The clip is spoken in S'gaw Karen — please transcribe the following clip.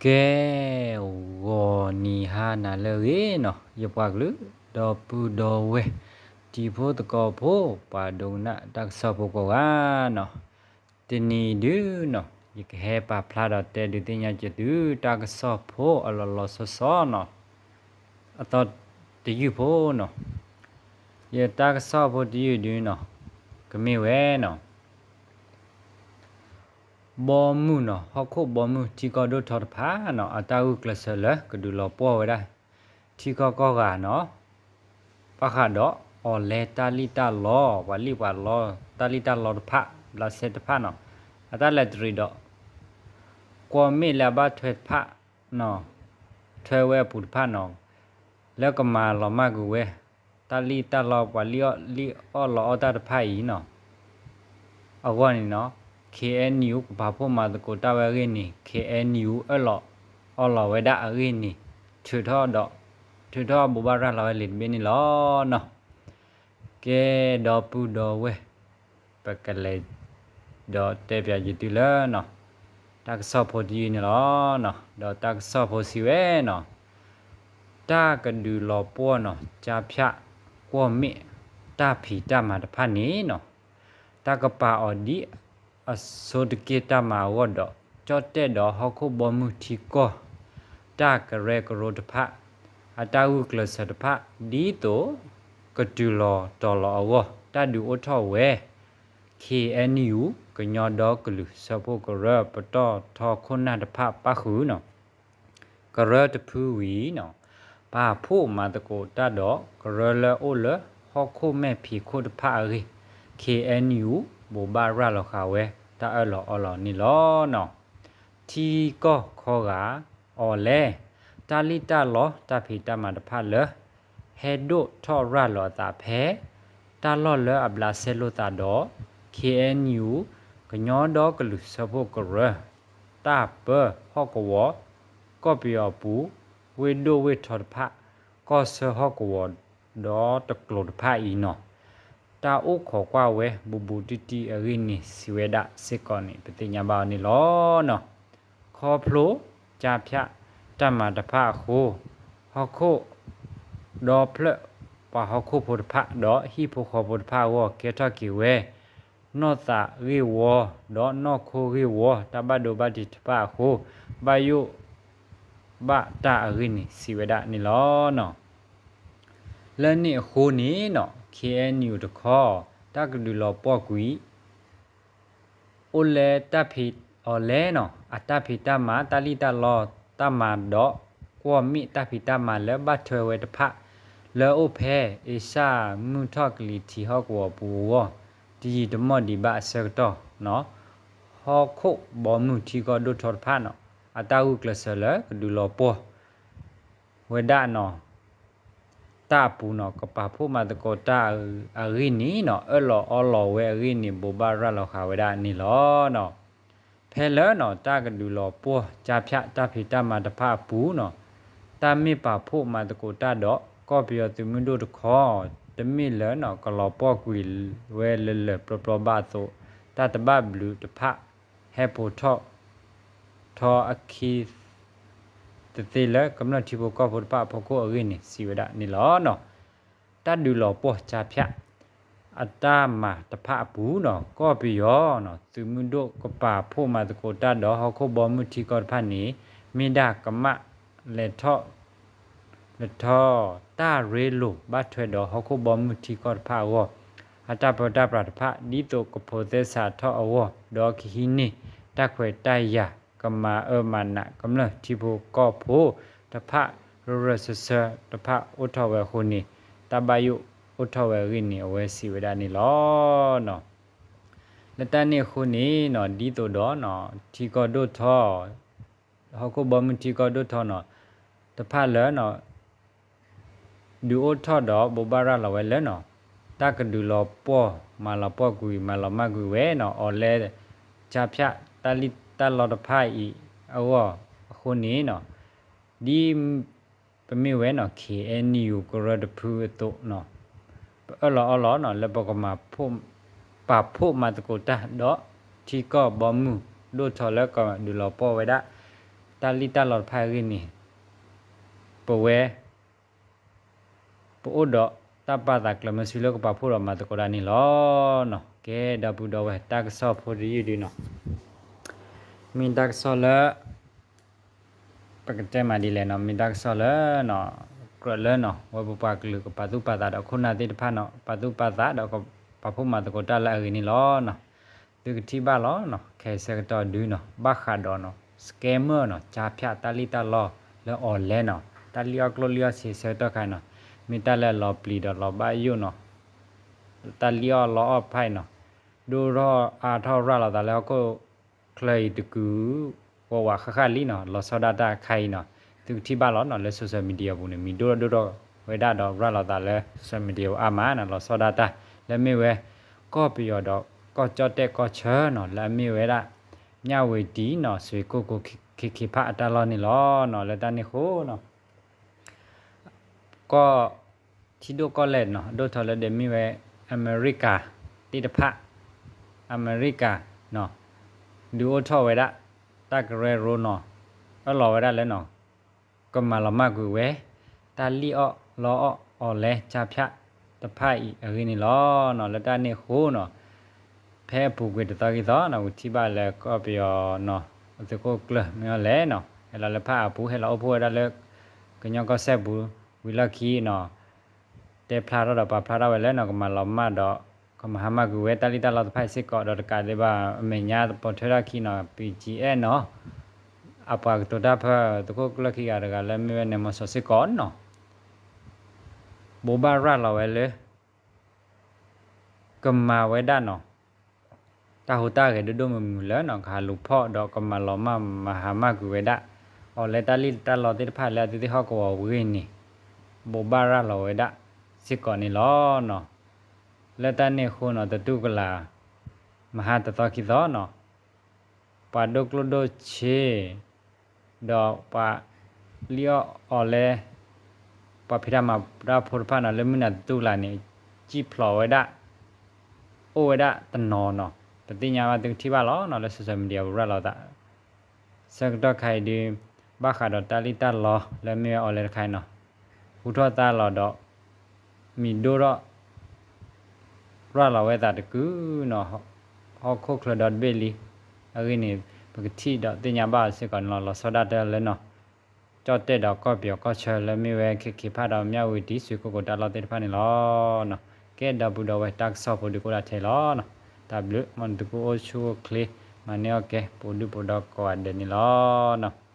ကဲ, ဂီၤနံၤဟါနၤလၢအဂ့ၤနီၤ, ယပှၤကလုာ် ဒီပုၢ်ဒီဝဲၢ် တံၤဖိသကိးဖိ ပှၤဒိကနၣ်တၢ်ကစီၣ်ဖိကိးဂၤနီၤ, တနံၤအံၤဒုနီၤ ယကဟဲပာ်ဖျါဒီးတဲဒုးသ့ၣ်ညါက့ၤသု တၢ်ကစီၣ်ဖိအလီၤလီၤဆီဆီနီၤ, အသီတယုၢ်ဖိနီၤ, ယတၢ်ကစီၣ်ဖိတယုၢ်ဒုနီၤ, ကမ့ၢ်ဝဲနီၤ ဘီမုၢ်နီၤ, ဟီၣ်ခိၣ်ဘီမုၢ်ထံကီၢ်ဒိၣ်ထီတဖၣ်နီၤ, အတၢ်ဂုာ်ကျဲးစၢးလၢကဒုးလီၤပှီၢ်ဝဲဒၣ် ထံကီၢ်ကီၢ်ဂၤနီၤ, ဘၣ်ဃးဒီးအီၤလဲတၢ်လံၣ်တၢ်လီ, ပှၤလံၣ်ပှၤလီ တၢ်လံၣ်တၢ်လီတဖၣ် ဘျးစဲတဖၣ်နီၤ, အတၢ်လဲၤတရံးဒီး ကွီၢ်မ့ၣ်လၢအဘၣ်ထွဲတဖၣ်နီၤ, ထွဲဝဲအပူၤတဖၣ်နီၤ, လၢကမၤလီၤမၢ်ကွံာ်ဝဲ တၢ်လံၣ်တၢ်လီ ပှၤလံၣ်အီၣ်လီအီၣ်တၢ်တဖၣ်အံၤနီၤ, အဂီၢ်န့ၣ်နီၤ, ခ့ၣ်အဲၣ်ယူၣ် ကပာ်ဖှိၣ်မၤသကိးတၢ်ဝဲအဂ့ၢ်န့ၣ် ခ့ၣ်အဲၣ်ယူၣ် အၢၣ်လီၤအီလီၤဝဲဒၣ်အဂ့ၢ်န့ၣ် ထုးထီၣ်ဒီး ထုးထီၣ်ဘိးဘၣ်ရၤလီၤဝဲလံာ်တဘ့ၣ်န့ၣ်လီၤနီၤ. ကဲ, ဒီပုၢ်ဒီဝဲၢ် ပကလဲၤ ဒီးတဲပၠးယံၤတုၤလၢနီၤ, တၢ်ကစီၣ်ဖိတယုၢ်န့ၣ်လီၤ. ဒီးတၢ်ကစီၣ်ဖိစံးဝဲနီၤ, တၢ်ကဒုးလီၤပှီၢ်နီၤ ကၠါဖၠၣ် ကွီၢ်မ့ၣ် တၢ်ဖံးတၢ်မၤတဖၣ်န့ၣ်နီၤ, တၢ်ကပာ်အီၤဒ်အဆိတက့ၢ်တၢ်မၤအဂီၢ်ဒီး ကၠီၣ်တဲၣ်ဒီးဟီၣ်ခိၣ်ဘီမုၢ်ထံကီၢ် တၢ်ကရၢကရိတဖၣ် အတၢ်ဂုာ်ကျဲးစၢးတဖၣ် ဒ်သိးကတုၤလီၤတီၤလီၤအဂီၢ် တၢ်ဒုးအိၣ်ထီၣ်ဝဲ ခ့ၣ်အဲၣ်ယူၣ် ကညီဒီကလုာ်စၢဖှိၣ်ကရၢ ပတီၢ်ထီခိၣ်နၢ်တဖၣ်ပၣ်ဃုာ်နီၤ ကရၢတဖုဝံၤနီၤ, ပာ်ဖှိၣ်မၤသကိးတၢ်ဒီးကရၢလၢအိၣ်လၢဟီၣ်ခိၣ်မဲာ်ဖံးခိၣ်တဖၣ်အဂ့ၢ် ခ့ၣ်အဲၣ်ယူၣ် ဘိးဘၣ်ရၤလီၤဃာ်ဝဲတၢ်အၢၣ်လီၤအီလီၤန့ၣ်လီၤ. ထံကီၢ်ခီဂာ် အီၤလဲ တၢ်လံၣ်တၢ်လီတၢ်ဖံးတၢ်မၤတဖၣ်လၢ ဟဲဒိၣ်ထီၣ်ရၤလီၤအသးဖဲ တၢ်လီၢ်လၢအဘျးစဲလိာ်သးဒီး ခ့ၣ်အဲၣ်ယူၣ် ကညီဒီကလုာ်စၢဖှိၣ်ကရၢ တၢ်ပၢဟီၣ်ကဝီၤ ကီၢ်ပယီၤအပူၤ ဝ့ၢ်ဒိၣ်ဝ့ၢ်ထီတဖၣ် ကီၢ်ဆၢဟီၣ်ကဝီၤဒီတကျိၤတဖၣ်အံၤနီၤ, တၢ်အိၣ်ခိးကွၢ်ဝဲဘူးဘူးတံၢ်တံၢ်အဂ့ၢ်န့ၣ် စံးဝဲဒၣ်စ့ၢ်ကီးန့ၣ် ပသ့ၣ်ညါဘၣ်အီၤန့ၣ်လီၤ. ခီဖျိ ကၠါဖၠၣ် တၢ်မၤတဖၣ်အဃိ ဟီၣ်ခိၣ် ဒီဖျၢၣ် ပှၤဟီၣ်ခိၣ်ဖိတဖၣ် ဒီးဟံၣ်ဖိဃီဖိတဖၣ်အဂီၢ် ကဲထီၣ်က့ၤဝဲ နီၢ်သးဂ့ၢ်ဝီ ဒီးနီၢ်ခိဂ့ၢ်ဝီ တၢ်ဘၣ်ဒိဘၣ်ထံးတဖၣ်အဃိ ဘၣ်ယိၣ်ဘၣ်တၢ်အဂ့ၢ်န့ၣ် စံးဝဲဒၣ်န့ၣ်လီၤ. လၢန့ၣ်အဃိန့ၣ်နီၤ ခ့ၣ်အဲၣ်ယူၣ်တခီ တၢ်ကဒုးလီၤပှီၢ်ကွံာ် အိၣ်လၢတၢ်ဖံးအီၤလဲနီၤ အတၢ်ဖံးတၢ်မၤ တၢ်လံၣ်တၢ်လီ တၢ်မၤဒီး ကွီၢ်မ့ၣ်တၢ်ဖံးတၢ်မၤလၢဘၣ်ထွဲဝဲတဖၣ် လၢအိၣ်ဖဲ အ့ရှၢၣ်မုၢ်ထီၣ်ကလံၤထံးဟီၣ်ကဝီၤပူၤအဂီၢ် တယံာ်တမီၢ်ဒံးဘၣ်အဆၢကတီၢ်နီၤ ဟီၣ်ခိၣ်ဘီမုၢ်ထံကီၢ်ဒိၣ်ထီတဖၣ်နီၤ အတၢ်ဂုာ်ကျဲးစၢးလၢကဒုးလီၤပှီၢ် ဝဲဒၣ်နီၤ တၢ်အပူၤနီၤ ကပာ်ဖှိၣ်မၤသကိးတၢ်အဂ့ၢ်န့ၣ်နီၤ အၢၣ်လီၤအီလီၤဝဲအဂ့ၢ်န့ၣ် ဘိးဘၣ်ရၤလီၤဃာ်ဝဲဒၣ်န့ၣ်လီၤ. ဖဲလၢနီၤ တၢ်ကဒုးလီၤပှီၢ် ကၠါဖၠၣ် တၢ်ဖံးတၢ်မၤတဖၣ်အပူၤနီၤ တၢ်မ့ၢ်ပာ်ဖှိၣ်မၤသကိးတၢ်ဒီး ကီၢ်ပယီၤသုးမုၢ်ဒိၣ်တခီ တမ့ၢ်လၢနီၤ ကလီၤပှီၢ်ကွံာ်ဝဲလၢလၢပျီပျီဘၣ်အသိး တၢ်တဘၣ်ဘျုးတဖၣ် ဟဲပိာ်ထီၣ် ထီအခံ တသ့လၢကမျၢၢ်ထံဖိကီၢ်ဖိတဖၣ်အဖီခိၣ်အဂ့ၢ်န့ၣ် စံးဝဲဒၣ်န့ၣ်လီၤ. တၢ်ဒုးလီၤပှီၢ် ကၠါဖၠၣ် အတၢ်မၤတဖၣ်အပူၤနီၤ ကီၢ်ပယီၤနီၤ သုးမုၢ်ဒိၣ်ကပာ်ဖှိၣ်မၤသကိးတၢ်ဒီးဟီၣ်ခိၣ်ဘီမုၢ်ထံကီၢ်တဖၣ်န့ၣ် မ့ၢ်ဒၣ်ကမၣ်လဲၤထီၣ် လဲၤထီၣ် တၢ်ရ့လိာ်ဘၣ်ထွဲဒီးဟီၣ်ခိၣ်ဘီမုၢ်ထံကီၢ်တဖၣ်အဂီၢ် အတၢ်ပၢတၢ်ပြးတဖၣ် ဒ်သိးကဖိးသဲစးထီၣ်အဂီၢ် ဒီးကဟံးန့ၢ်တၢ်ခွဲးတၢ်ယာ် ကမၤအၢမၤနးကမျၢၢ်ထံဖိကီၢ်ဖိတဖၣ် ရၢၢ်ရၢၢ်စၢၢ်စၢၢ်တဖၣ်အိၣ်ထီၣ်ဝဲအဃိန့ၣ် တၢ်ဘၣ်ယိၣ်အိၣ်ထီၣ်ဝဲအဂ့ၢ်န့ၣ် အဝဲစံးဝဲဒၣ်န့ၣ်လီၤ. လၢတၢ်န့ၣ်အဃိန့ၣ်နီၤ ဒ်သိးဒီး ထံကီၢ်ဒိၣ်ထီ ဟီၣ်ခိၣ်ဘီမုၢ်ထံကီၢ်ဒိၣ်ထီနီၤ တဖၣ်လၢ ဒုးအိၣ်ထီၣ်ဒီးဘိးဘၣ်ရၤလီၤဝဲလၢနီၤ တၢ်ကဒုးလီၤပှီၢ် မၤလီၤပှီၢ်ကွံာ် မၤလီၤမၢ်ကွံာ်ဝဲနီၤ အီၤလဲ ကၠါဖၠၣ် တၢ်လံၣ်တၢ်လီတဖၣ်အံၤအဂီၢ်အဃိန့ၣ်နီၤ ဒ်ပမ့ၢ်ဝဲနီၤ ခ့ၣ်အဲၣ်ယူၣ် ကရၢတဖုအသိးနီၤ ပအၢၣ်လီၤအီလီၤနီၤ လၢပကမၤ ပာ်ဖှိၣ်မၤသကိးတၢ်ဒီး ထံကီၢ်ဘီမုၢ်ဒိၣ်ထီလၢကဒုးလီၤပှီၢ်ဝဲဒၣ် တၢ်လံၣ်တၢ်လီတဖၣ်အဂ့ၢ်န့ၣ် ပဝဲ ပအိၣ်ဒီးတၢ်ပာ်သးကျၢၤမ့ၢ်စုလၢကပာ်ဖှိၣ်ဒီးမၤသကိးတၢ်န့ၣ်လီၤနီၤ. ကဲ ဒီပုၢ်ဒီဝဲၢ် တၢ်ကစီၣ်ဖိတယုၢ်ဒုနီၤ, မ့ၢ်တၢ်ကစီၣ်လၢ ပကတဲမးဒ်လဲၣ်နီၤ, မ့ၢ်တၢ်ကစီၣ်လၢနီၤ, ကြၢးလၢနီၤ ဝဲပပှၤကလုာ်ကပာ်သူၣ်ပာ်သးဒီးခိၣ်နၢ်သ့ၣ်တဖၣ်နီၤ, ပာ်သူၣ်ပာ်သးဒီးကပာ်ဖှိၣ်မၤသကိးတၢ်လၢအဂ့ၢ်န့ၣ်လီၤနီၤ. သုကထံၣ်ဘၣ်လီၤနီၤ, ခဲအံၤဆၢကတီၢ်ဒုနီၤ ဘၣ်ဃးဒီးနီၤ scammer နီၤ, ကၠါဖၠၣ် တၢ်လံၣ်တၢ်လီလၢ online နီၤ, တၢ်လံၣ်အီၣ်ကျိၣ်လံၣ်အီၣ်စ့ဆၢကတီၢ်ခါအံၤနီၤ, မ့ၢ်တၢ်လၢအလီၤပျံၤဒီးလီၤဘၣ်ယိၣ်နီၤ, တၢ်လံၣ်အီၣ်လီအီၣ်တဖၣ်အံၤနီၤ, ဒိၣ်ထီၣ်အါထီၣ်ရၤလီၤသးလၢဟီၣ်ခိၣ်ချၢအံၤတကုာ် ဝးဝးဃၣ်ဃၣ်လံနီၤ, လီၤဆီဒၣ်တၢ်ခါအံၤနီၤ, သုကထံၣ်ဘၣ်လီၤနီၤ လၢ social media ပူၤန့ၣ် မံၤဒိၣ်ထီၣ်ဒိၣ်ထီၣ်ဝဲဒၣ်ဒီးရၤလီၤသးလၢ social media ပူၤအါမးနီၤ, လီၤဆီဒၣ်တၢ် လၢအမ့ၢ်ဝဲ ကီၢ်ပယီၤဒီးကီၢ်ကၠီၣ်တဲၣ်ကီၢ်ဆၢနီၤ, လၢအမ့ၢ်ဝဲဒၣ် မြဝတီနီၤ, စွ့ကိၣ်ကိၤခ့ခ့ဖးအတၢ်လီၢ်န့ၣ်လီၤနီၤ. လၢတၢ်န့ၣ်အဃိနီၤ ကီၢ်ထံဒိၣ်ကီၢ်လဲၢ်နီၤ, ဒိၣ်ထီၣ်လၢဒဲးမ့ၢ်ဝဲ အမဲရကၤသ့ၣ်တဖၣ်, အမဲရကၤနီၤ, ဒုးအိၣ်ထီၣ်ဝဲဒၣ် တၢ်ကရၢကရိနီၤ, အၢၣ်လီၤဝဲဒၣ်လၢနီၤ ကမၤလီၤမၢ်ကွံာ်ဝဲ တၢ်လံၣ်အီၣ်လီအီၣ် online ကၠါဖၠၣ်တဖၣ်အံၤအဂ့ၢ်န့ၣ်လီၤနီၤ. လၢတၢ်န့ၣ်အဃိနီၤ ဖဲအပူၤကွံာ်တသီခံသီနီၤ ပထံၣ်ဘၣ်လၢကီၢ်ပယီၤနီၤ သုးခိၣ်ကျၢၢ်မ့ၢ်အီၤလဲၣ်နီၤ ဟဲလီၤလၢဖၣ်အပူၤ ဟဲလီၤအိၣ်ဖှိၣ်ဝဲဒၣ်လၢ ကညီကီၢ်စဲၣ်ပူၤ ဝံၤလီၢ်ခံနီၤ တဲဖျါထီၣ်ဒီးပာ်ဖျါထီၣ်ဝဲလၢနီၤ ကမၤလီၤမၢ်ဒီး ကမၤဟါမၢ်ကွံာ်ဝဲတၢ်လံၣ်တၢ်လီတဖၣ်အံၤစ့ၢ်ကီး ဒီးတကးဒံးဘၣ် အမဲာ်ညါပိာ်ထွဲထီၣ်ခံနီၤ ပံၣ်ကၠံအဲၣ်နီၤ အပှၤကတိၤတၢ်ဖၢ သုးခိၣ်ကျၢၢ်ခံဂၤတဂၤလၢမ့ၢ်ဝဲ နဲမီၤစီၤ စ့ၢ်ကီးနီၤ ဘိးဘၣ်ရၤလီၤဝဲလၢ ကမၤဝဲဒၣ်နီၤ တၢ်ဟူးတၢ်ဂဲၤဒိၣ်ဒိၣ်မုၢ်မုၢ်လၢနီၤ ကဟးလူၤဖီၣ်ဒီးကမၤလီၤမၢ် မၤဟါမၢ်ကွံာ်ဝဲဒၣ် online တၢ်လံၣ်တၢ်လီသ့ၣ်တဖၣ်လၢအသ့ၣ်ဟီၣ်ကဝီၤအဂ့ၢ်န့ၣ် ဘိးဘၣ်ရၤလီၤဝဲဒၣ်စ့ၢ်ကီးန့ၣ်လီၤနီၤ. လၢတၢ်န့ၣ်အဃိနီၤ သတူၢ်ကလာ် မဟါတသီခံသီနီၤ ပှၤဒိၣ်ကျိၣ်ဒိၣ်စ့ ဒီးပှၤလံၣ်အီၣ် online ပှၤဖံးတၢ်မၤတၢ်ဖိတဖၣ်နီၤ လၢမုၢ်နၤသတူၢ်ကလာ်န့ၣ် စံၣ်ဖျိးဝဲဒၣ် အိၣ်ဝဲဒၣ်တနီၤနီၤ ပသ့ၣ်ညါဘၣ် သုကထံၣ်ဘၣ်လီၤနီၤ လၢ social media ပူၤရၤလီၤသး ဆၢကတီၢ်ခါအံၤဒုး ဘၣ်ဃးဒီးတၢ်လံၣ်တၢ်လီလၢမ့ၢ်ဝဲ online တခါအံၤနီၤ ဟူထီၣ်သါလီၤဒီး မံၤဒိၣ်ထီၣ် ရၤလီၤဝဲသးတကုာ်နီၤ ဟီၣ်ခိၣ်ချၢဒီတဘ့ၣ်လံ. အဂ့ၢ်န့ၣ် ပကထံၣ်ဒီးသ့ၣ်ညါဘၣ်အီၤစ့ၢ်ကီးန့ၣ်လီၤ. လီၤဆီဒၣ်တၢ်လၢနီၤ ကၠီၣ်တဲၣ်ဒီးကီၢ်ပယီၤကီၢ်ဆၢလၢမ့ၢ်ဝဲ ခ့ခ့ဖးဒီး မြဝတီ စွ့ကိၣ်ကိၤတၢ်လီၢ်သ့ၣ်တဖၣ်န့ၣ်လီၤ. ကဲ ဒီပုၢ်ဒီဝဲၢ် တၢ်ကစီၣ်ဖိဒုးကအိၣ်ဒၣ်ထဲအံၤလီၤ. တၢ်ဘျုး မ်သုကအိၣ်ဆူၣ်အိၣ်ချ့ မၤန့ၢ်အီၣ်ကဲ ပူၤဒုၣ်ပူၤဒီကိးဂၤဒဲးန့ၣ်လီၤ.